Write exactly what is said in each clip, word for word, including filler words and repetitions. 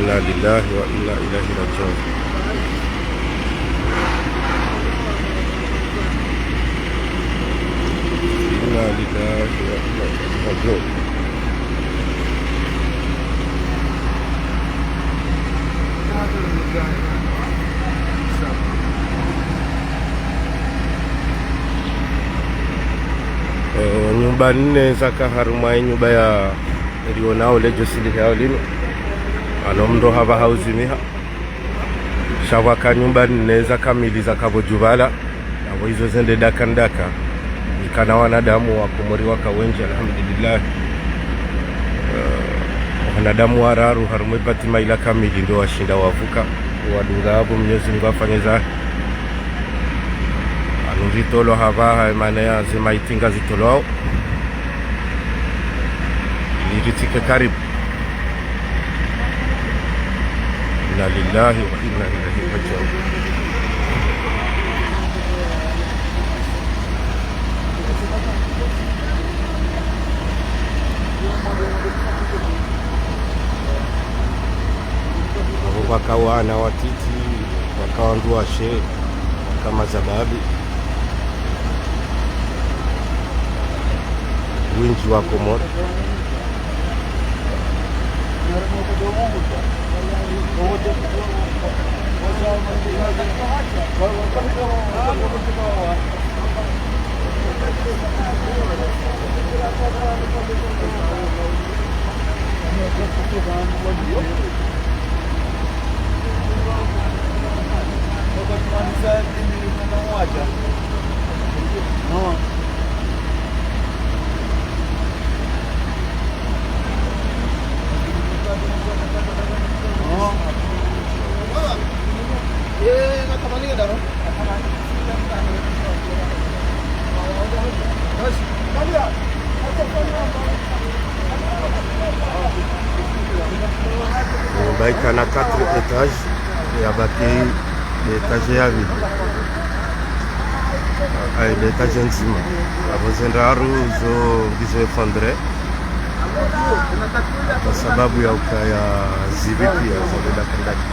إنا لله وإنا إليه راجعون. إنا لله وإنا إليه راجعون. Eh, nyumba nne zaka harumwa ye nyumba ya, yelionao le djosili hao linu. Ano mndro hapvaha uzimiha. Sha pvwaka nyumba nne za kamili zaka pvo djubala. Apvo izo zende daka ndaka. Ikana wanadamu wa Komori waka wendji, alhamdulillah. Eh, wanadamu wararu harumwa ye bâtiment ila kamili ndo washinda wavuka. Wadunga apvo Mwenyezi Mungu afanye zahe. Anu zitolwa hapvaha, emana ya ze maiti ngazitolwao. Ili ritsike karibu. إنا لله وإنا إليه راجعون. Apvo pvwaka wana watiti, pvwaka wandru washe, pvwaka mazababi. Wendji wa Komori. Nyumba ikana quatre étages, yabaki étage ya pvili. Ayi, étage ndzima. Apvo ze ndraru zo ngizo effondré. Kwa sababu ya ukaya zibi pia, zo nda kandaki.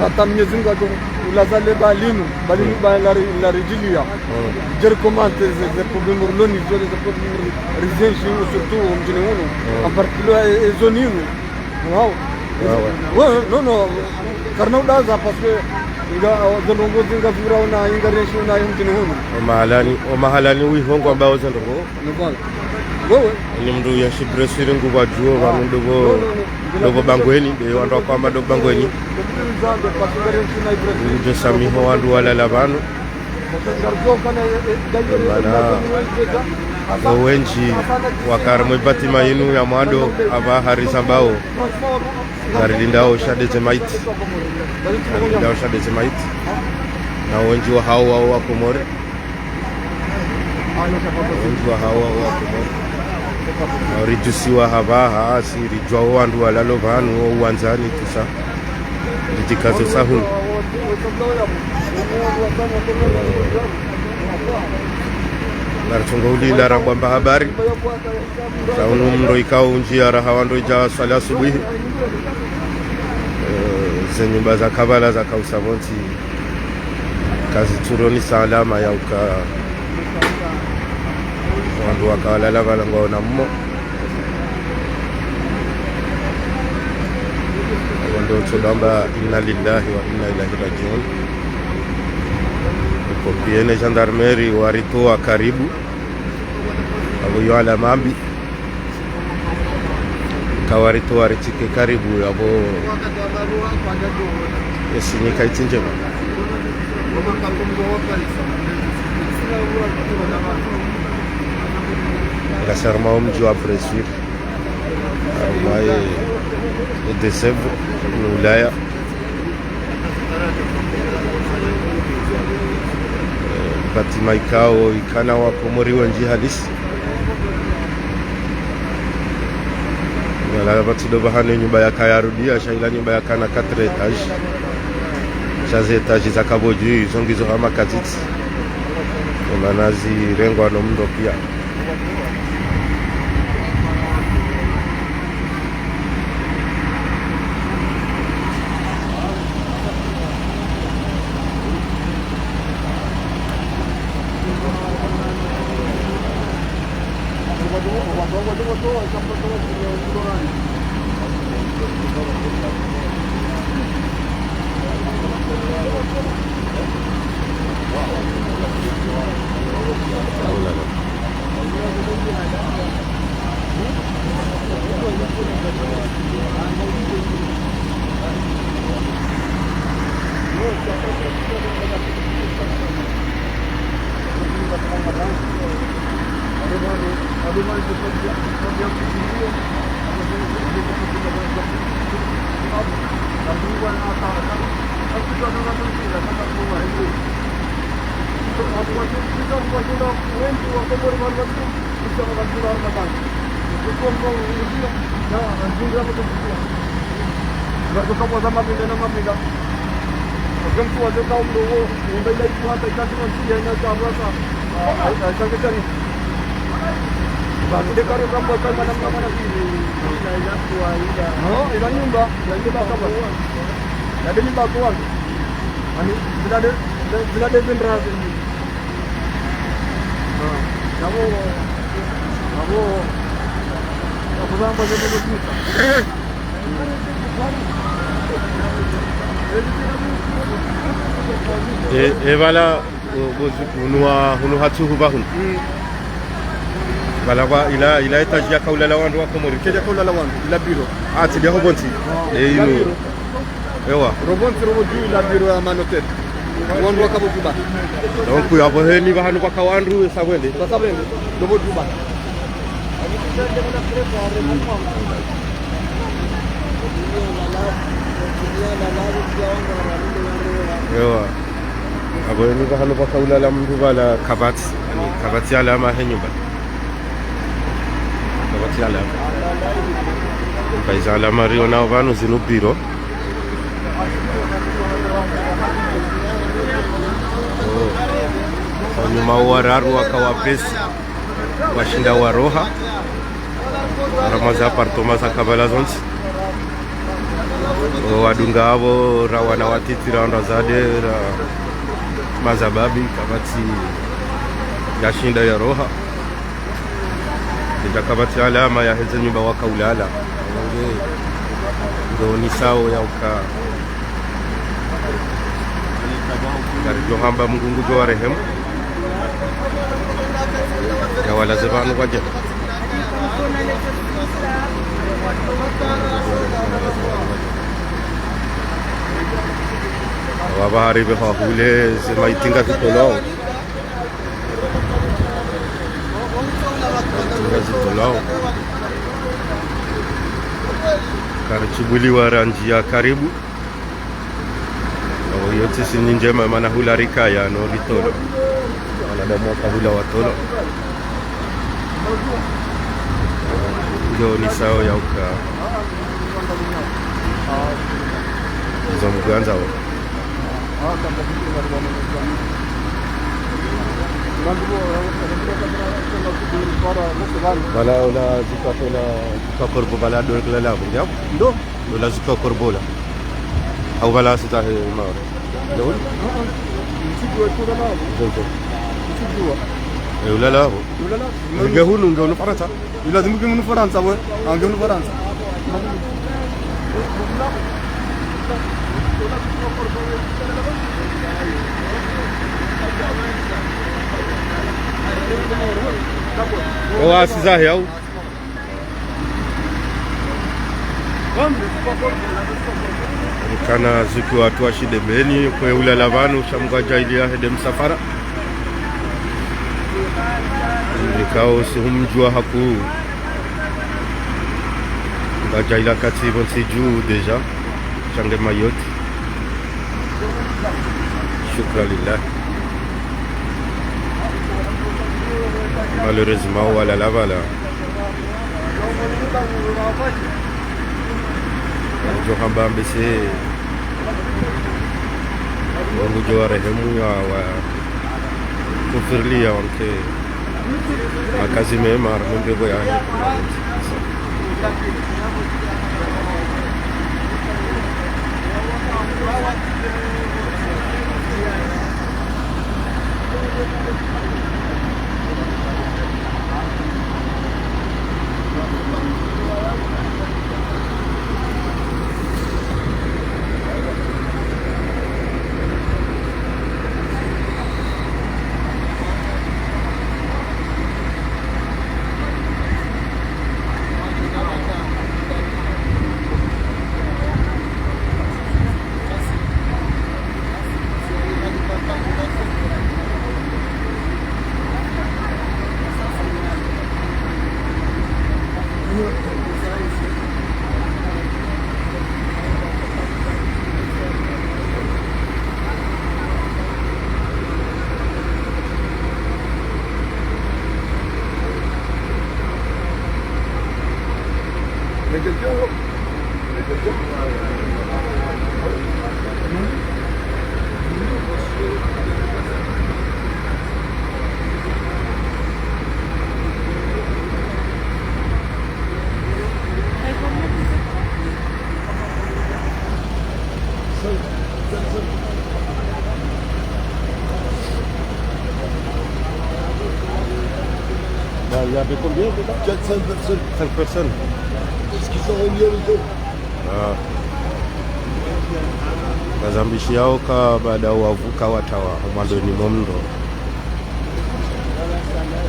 Hata Mwenyezi Mungu adjo ulaza le balinu, balinu ba la ri-, la ridilia. Mm. Djeri comment ze, ze problème rilo nizo, ze problème ri-, rizenshi, surtout omdjini unu. Mm. En particulier, e, e zone inu. Wow. Ouais, ouais. Ouais, non, non. Karina udaza parce que inga, o, ze ndrongo zinga vura una, inga rienshi una, omdjini unu. Omahalani, omahalani wihongo ambao ze ndrongo. Ni pvanu. Wewe. Ni mndru ya shipresiri ngu pvadjuo, pvanu ndo pvo, ndo pvo bangweni, be wandru wakwamba ndo pvo bangweni. Ngu djo samiho wandru walala pvanu. Mana, no wendji waka harimwa ye bâtiment yinu ya mwando, apvaha rizambao, ngarilindao shahada ze maiti. Ngarilindao shahada ze maiti. Na wendji wahawo wawo wa Komori. Wendji wahawo wawo wa Komori. Na ridjusiwa hapvaha, si ridjuwa wo wandru walalo pvanu, wo uwandzani, tout ça. Nditikazo sahuni. Naritsongo ulinda rambwa mba habari. Sa unu mndro ikao undjia raha wandro idja swali asubuhi. Eh, ze nyumba za kabala zaka usa pvontsi. Kazitsuronesa alama ya uka wandru waka walala pvala ngwaona mmo. Wandru tsolamba inna lillahi wa inna ilaihi rajiun. Pompiers ne gendarmerie waritowa karibu. Apvo yo alama mbi. Kawaritowa ritsike karibu apvo. Ye signe kayitsi ndjema. Ngasi harimwa wo mdji wa Brésil. Harimwa ye, ye Deux-Sèvres, ni Ulaya. Eh, bâtiment ikao ikana wa Komori wendji halisi. Wala pvatsi ndo pvahanu nyumba yaka yarudia, sha ila nyumba yakana quatre étages. Sha ze étages zaka pvo dju, zo ngizo hama kazitsi. Mana zirengwa no mndro pia. No, ila nyumba, ila nyumba kabwa. Yade nyumba kwa. Ani, zila nde, zila nde zindra zindji. Ah, yabo, yabo, yabo zamba zebe zebe. E, e, pvala, o, bozi, hunu wa, hunu hatsuhu pvahunu. Mm. Pvala kwa ila, ila étage yaka ulala wandru wa Komori. Kedja ka ulala wandru, ila bureau. Ah, tsi dia ho pvontsi. Ah, e, ila inu. Bureau. Ewa. Ropvontsi ropvo dju ila bureau ya manotaire. Wandru waka pvo dju pvanu. Donc, yapvo heni pvahanu pvaka wandru sa pvwende. Sa pvwende. Ropvo dju pvanu. Ewa. Apvo heni pvahanu pvaka ulala mndru pvala kapvatsi. Ani, kapvatsi alama he nyumba. Kapvatsi alama. Pvayiza alama rionao pvanu zinu bureau. Oh. Wanyuma wararu waka wapvesi. Washinda waroha. Ra maza appartement za kabala zontsi. O, wadunga apvo, ra wana watiti, ra wandru wazade, ra maza babi, kapvatsi yashinda yaroha. Ija kapvatsi alama yaheze nyumba waka ulala. Nge, nge onesao ya uka. Ngaridjo hamba Mngu ngudjo warehemu. Yawalaze pvanu kwadjema. Wapvahari pveha hule ze maiti ngazitolwao. Tolwa. Karitsubwiliwa randzi ya karibu. Iyo tsi sinyi ndjema mana hula rikaya no ritolwa. Wanadamu waka hula watolwa. Ndio ni sawa ya uka. Izo mgwanza wo. Bala ola zika kola, zika korbo bala do kula lavo, ya? Ndo? Ola zika korbo la. Au bala sita he ma. Ndo? Ndo, ndo. Eh, ola lavo. Nge hunu, nge hunu Farantsa. Ilazimu ke munu Farantsa, we. Ah, nge munu Farantsa. Owa, sizahe au. Kana zuki watru wa shidebeni, kwe ulala pvanu, sha Mngu adjaaliya hende msafara. Nikao sihumdjuwa hakuu. Ngadjaaliya kati pvontsi dju déjà. Sha nge Mayotte. Shukra lillah. Malheureusement, walala pvala. Djo hamba mbese. Mungu djo warehemu ya wa kufiriliya wanke makazi mema, harumwa mbepvo yahe. Là, il y avait combien dedans ? Quatre, cinq personnes. Cinq personnes. Est-ce qu'ils ont remis le dos ? Ah. Ngazambishiyao ka baada wavuka watawa omwandoni mwa mndro.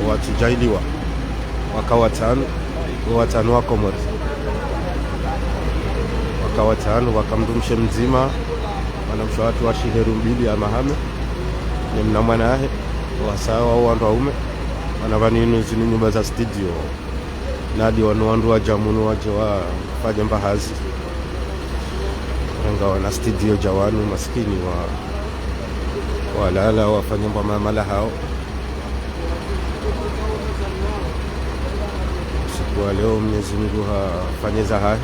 Watsudjaaliwa. Waka watsanu, wo watsanu wa Komori. Waka watsanu, waka mndru mshe mdzima, mwanamshe watru wa shiheru mbili ya mahame, ne mna mwana wahe, wasa wa wandru waume, mana pvanu inu zinu nyumba za studio. Nadi wanu wandru wadja munu wadje wafanye mbahazi. Renga wana studio dja wanu masikini wa, walala wafanye mbwa mamala hawo. Usiku wa leo Mwenyezi Mungu hafanye zahahe.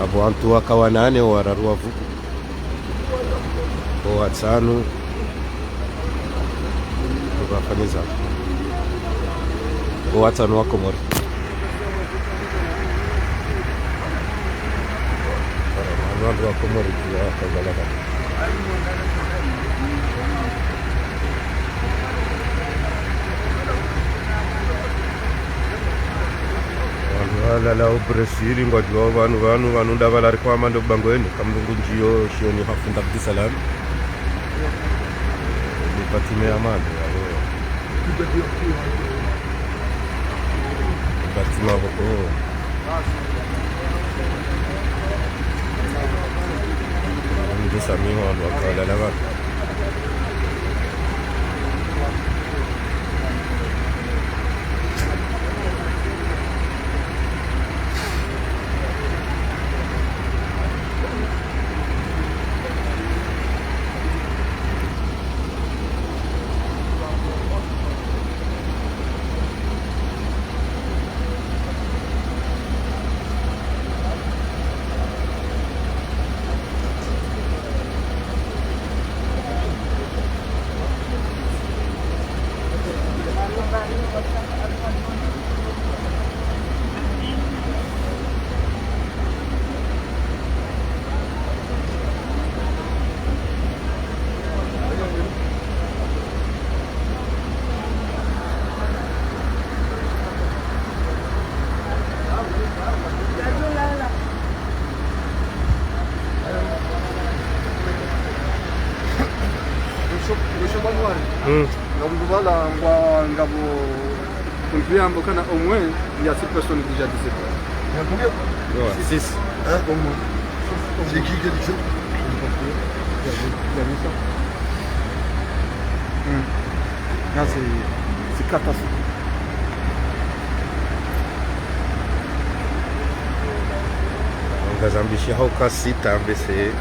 Apvo wantru waka wanane, wararu wavuku. Wo watsanu. Wafanye zahahe. Wo watsanu wa Komori. Wanu wandru wa Komori pia wakaulala pvanu. Wandru walala o Brésil, ngwadjuwao pvanu, pvanu, pvanu nda pvala riko amando bangweni, kamlungu ndjiyo, shioni hafunda Abdussalam. Ni Fatima ya mando, ya wewe. Fatima koko. Ndio samiho wandru wakalala pvanu. Mm. Ngapvo pvala ngwa, ngapvo, on peut dire, kana au moins, il y a six personnes déjà décédées. Il y a combien ? Ouais, six. Hein ? Au moins. C'est qui qui a dit ça ? Il y a vu, il y a vu ça. Hmm. Là, c'est, c'est catastrophique. Ngazambishiha uka sita mbese,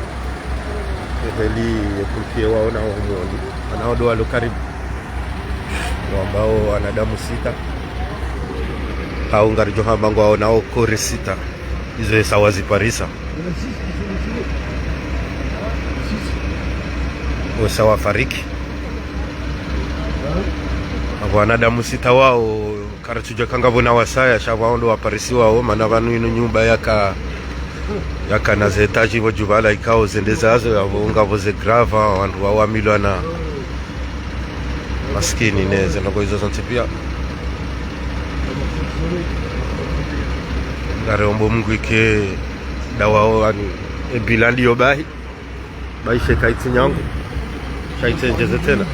eheli ye pompier waona ho mwoni. Wana ndo walo karibu. Wambao wanadamu sita. Hau ngaridjo hamba ngwaonao corps sita. Izo esa waziparisa. Osa wafariki. Abo wanadamu sita wao, karitsudjuwa eka ngapvo na wasaya, sha wao ndo waparisiwao, mana pvanu inu nyumba yaka, yaka na ze étage pvo dju pvala ikao zende zazo, abo ngapvo ze grave, wandru wao wamilwa na maskini ne zendrongoo izo zontsi pia. Ngariombo Mungu ike dawa o, yaani, e bilan ndiyo bahi. Bahi she kaitsi nyangu. Sha itsi ndjeze tsena.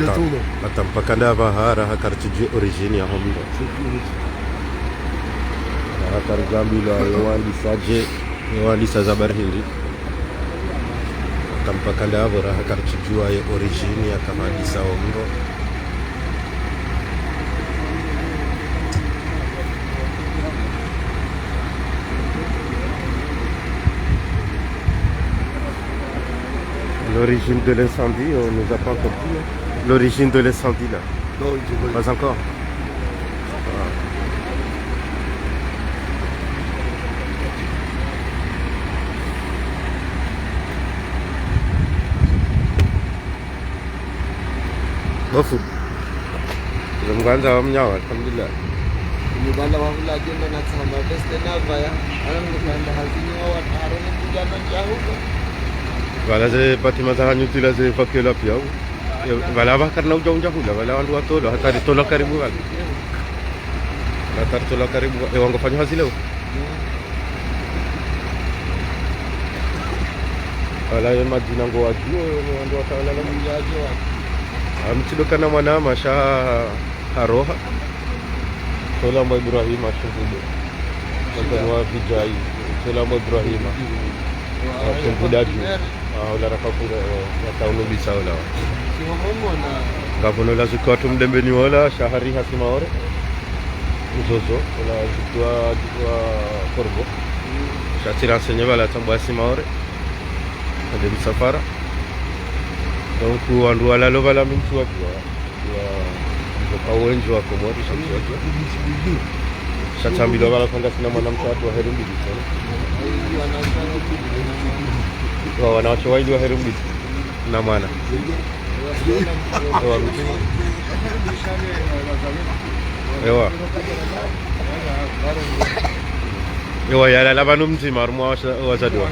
Hata, hata mpaka ndapvaha raha karitsidjuwa origine yaho mdro. Raha karidjambilwa ye wandisa dje, ye wandisa za habari hindri. Hata mpaka ndapvo raha karitsidjuwa ye origine yaka wandisa wo mdro. L'origine de l'incendie, on nous a pas encore dit, hein. L'origine de l'incendie, là. Non, je vois. Pas encore. Ah. Bofu. Zo mkandza wa mnyawa, alhamdulillah. Ni pvala wahula djenda na tsamba, veste na vaya. Ana mkandza hazini wa wa, arone kudjana djahuka. Pvala ze bâtiment za hanyu tila ze fakela pia. Pvala pvwa karina udja undja hula, pvala wandru watolwa, hata ritolwa karibu pvala. Hata ritolwa karibu, e wangu fanya hazi leo. Pvala ye madjina ngo wadjuo, wandru watawala la. Wadjuo. Amtsido kana mwana masha haroha. Tola mwa Ibrahima shimbudo. Mtani wa vijai. Tola mwa Ibrahima. Shimbuda dju. Ah, ola raka funga, eh, ya taunu bisa ola. Ngapvo no la zukiwa tu mdembeni ola, sha hari hasi Maore. Uzozo, ola zukiwa, zukiwa Korgo. Sha tsi renseigné pvala tsambwa hasi Maore. Ande msafara. Donc, wandru walalo pvala mi ntsu wadjuwa. Wa, ndo ka wendji wa Komori, sha ntsu wadjuwa. Sha tsambilwa pvala pvwa ngasina mwana mtsatru wa heri mbili, tsona. Wa, wanawashe waili wa heri mbili. Na mwana. Ewa, mtu. Ewa. Ewa, yalala pvanu mdzima, harumwa washa-, wazade wa. Ah.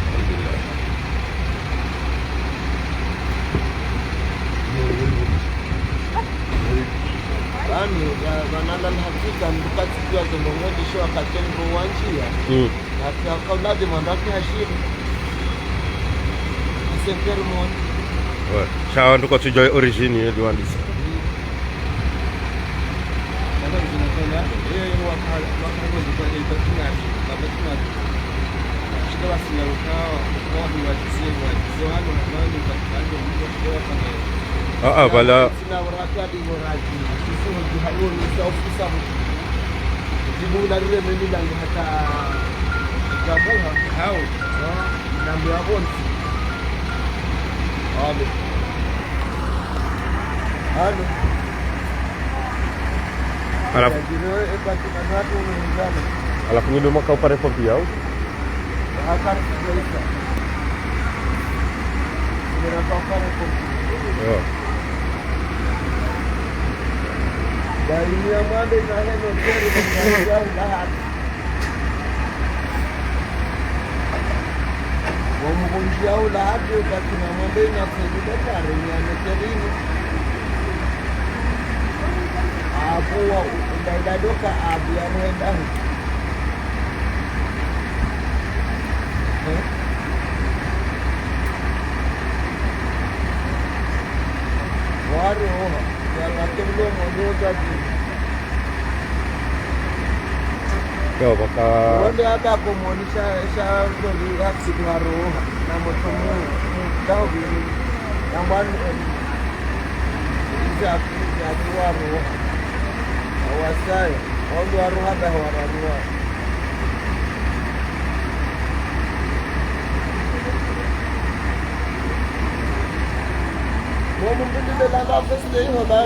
Alhamdulillah. Pvanu, pva-, pvanu la hakika, ndukatsi pia zo ndrongoo ndisho wakati mdru wandjia. Mm. Hata kaula de mwanda ki hashiri. Asemper mon. Ouais. Sha wandru kwatsudjuwa origine ye liwandisa. Mm. Ah, ah, pvala. Halafu, halafu nyi ndo mwaka upare pompi yao? Yo. Wamuvundjia ula hadi ukati na mwambe ina sedu de kare ni ameterino. Abu wa udaida doka abu ya mwenda. Eh? Waroha. Yo, pvaka. Wonde hata kumwonesha, sha, ndo ni hasi kwa roho. Na moto mu, mu, daho bini. Na mwani, eh, iza, iza kwa roho. Na wasaya. Wonde wa roho hata wa roho. Mwomu mbili de lamba veste iho ba.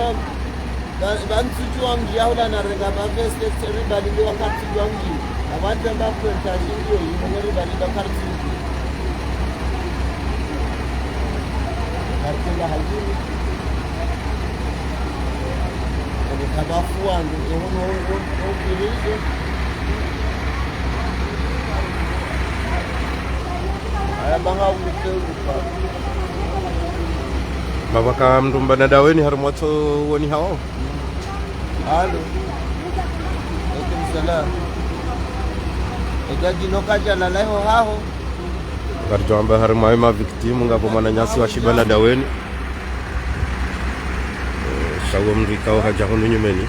Ba, ba ntsudjuwa ngiya hula narenga ba veste, tse ribalinde wakati djuwa ngi. Abadja mba kwenta shingiyo, yimwe ribalinde wakati ngi. Kartenda hajini. Ene kabafu wangu, ehono, o, o, o, kirizo. Aya, banga, o, o, o, Mapvaka mndru mba na daweni harimwa tso woni hawo. Alo. Alaikum salam. Edja djino kadja lala iho haho. Karidjo amba harimwa ye ma victime ngapvo mwananyasi wa shiba na daweni. Eh, sha wo mndru ikao hadja hunu nyumeni.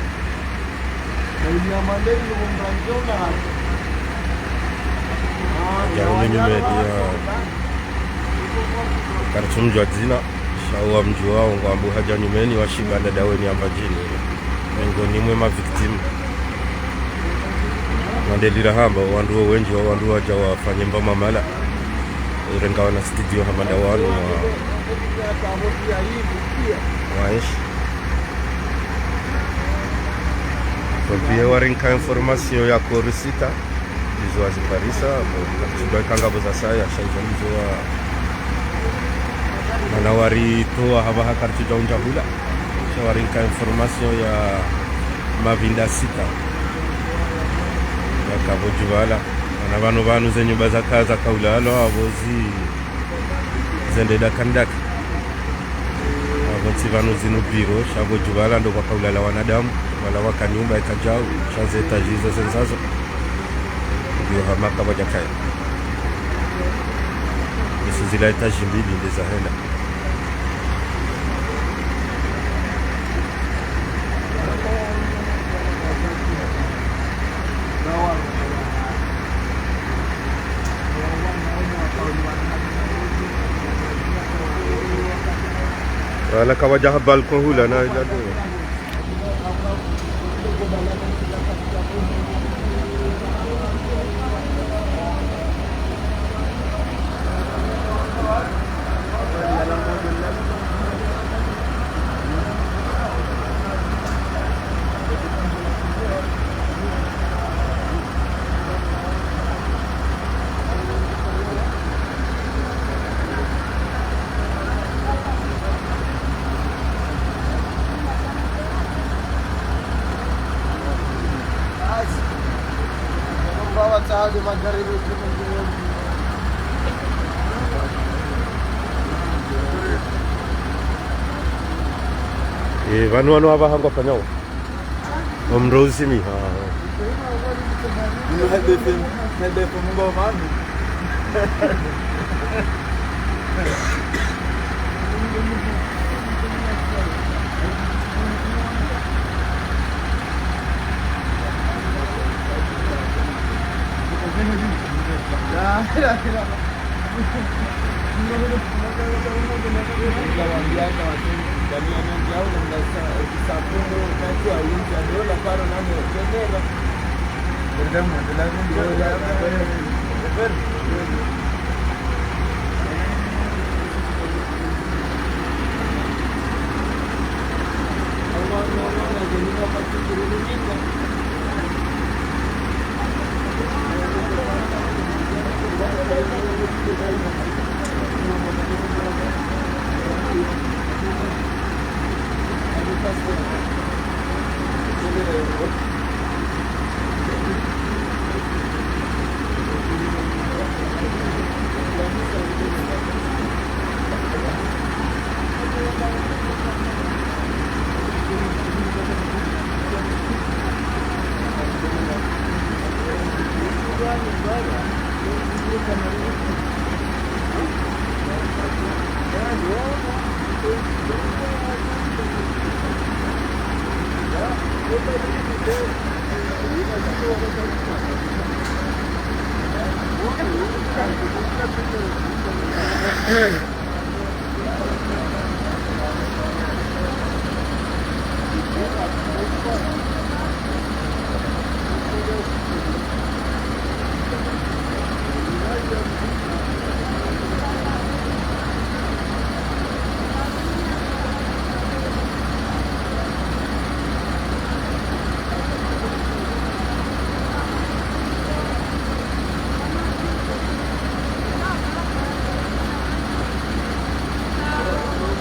Hadja hunu nyumeni ya. Karitsumdjuwa dzina, sha wo wamdjuwao ngwambo hadja nyumeni wa shiba na daweni amba djini. Miongoni mwe ma victime. Wandelira hamba, wandru wo wendji wa wandru wadja wafanye mba mamala. Urenga wana studio hama da wanu wa, wa enshi. Kwa pia warinka information ya korisita, izo waziparisa, bo, karidjidjuwa ika ngapvo zasaya, sha izo ndizo wa, mana waritowa hapvaha karidjidjuwa undja hula. Sha warinka information ya mavinda sita. Yakapvo djupvala. Mana pvanu pvanu ze nyumba zaka, zaka ulalo, apvo zi, zende daka ndaka. Apvo ntsi pvanu zinu biro, sha pvo djupvala ndo kwaka ulala wanadamu, wala waka nyumba ika djau, sha ze étage izo zendzazo. Ndiyo hama kapvadjakaya. Isu zila étage mbili nde zahenda. Wala kawadja ha balcon hula na ila do. Eh, pvanu wanu apvaha ngwafanyawo. Omrozi mi, ha. Ino hedefe, hedefe mungo pvanu.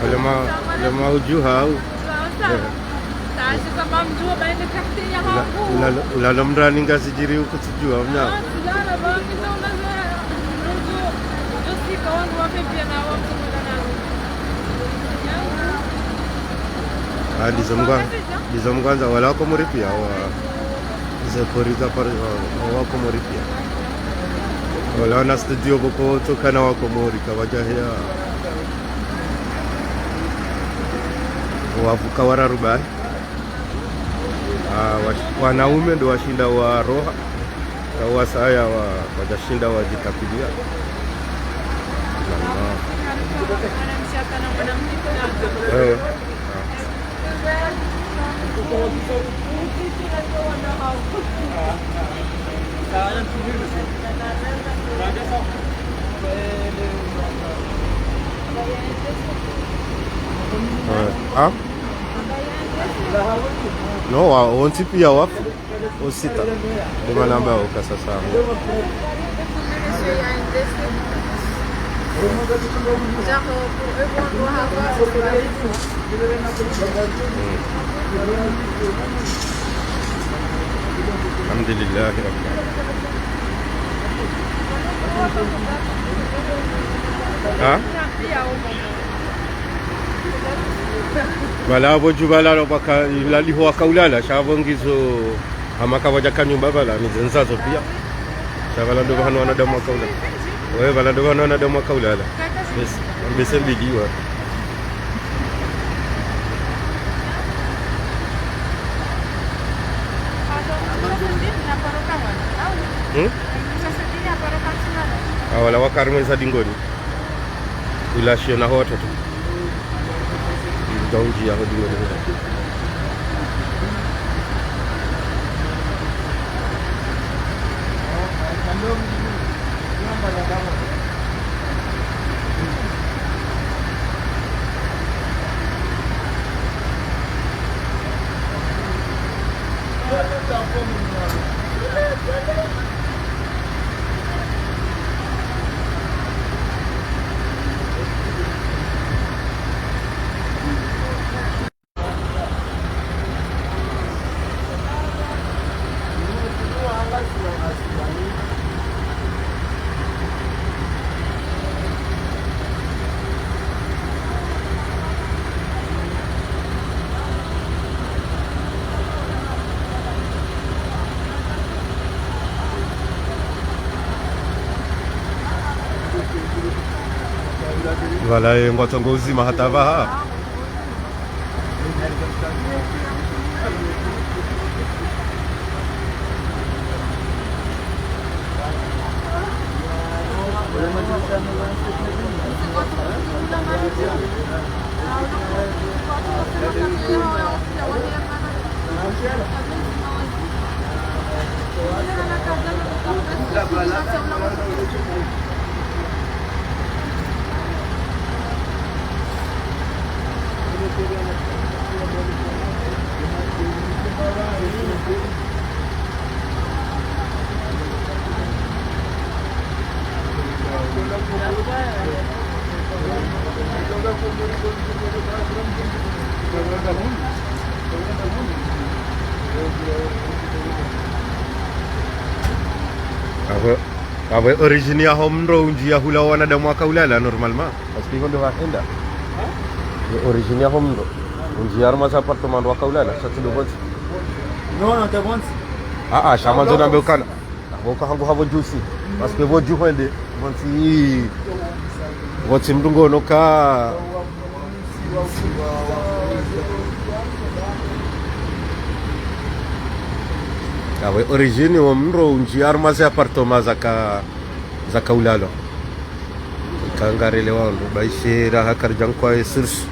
Wale ma, wale ma udjuha hau. Ula, ula, ula lo mrani ngazidjiri ukutsidjuwa, mna. Ah, ndizo mngwa-, ndizo mngwandzo, wala Wakomori piya, wa, ze pori za pori, wa, wa Wakomori piya. Wala wana studio pvoko tsokana Wakomori, kawadja heya. Wavuka wararu bahi. Ah, wash-, wanaume ndo washinda waroha. Kawasaya wa, wadjashinda wadjikabiliya. Eh. Eh, ah? No, wa, wontsi piya wafu. Usita. Ndo mana amba ukasasa. Mm. Alhamdulillahi Rabbil Alamin. Ha? Pvala pvo dju pvala lo pvaka, ilaliho wakaulala, sha pvo ngizo hama kapvadjaka nyumba pvala, ni ze nzazo piya. Sha pvala ndo pvahanu wanadamu wakaulala. We, pvala ndo pvahanu wanadamu wakaulala. Bes, mbese mbili wa. Hmm? Ah, wala waka harimwa ze dingoni. Ula shiyo na ho watoto. Ndo udjiya ho dingoni. Pvala ye ngwatsongo uzima hata pvaha. Apvo, apvo origine yaho mndro undjia hula wanadamu waka ulala normalement. Parce que hivyo ndo vahenda. Ye origine yaho mndro undjia harumwa ze appartement waka ulala, sha tsi ndo pvontsi. Non, non, t'es bon. Ah, ah, sha mwandzo nambe ukana. Pvoka hangu hapvo djusi. Parce que pvo dju hwende. Pvontsi. Pvontsi mndru ngono ka. Apvo origine wo mndro undjia harumwa ze appartement zaka, zaka ulala. Kangarele wandru, baishira hakari jankwa ye source.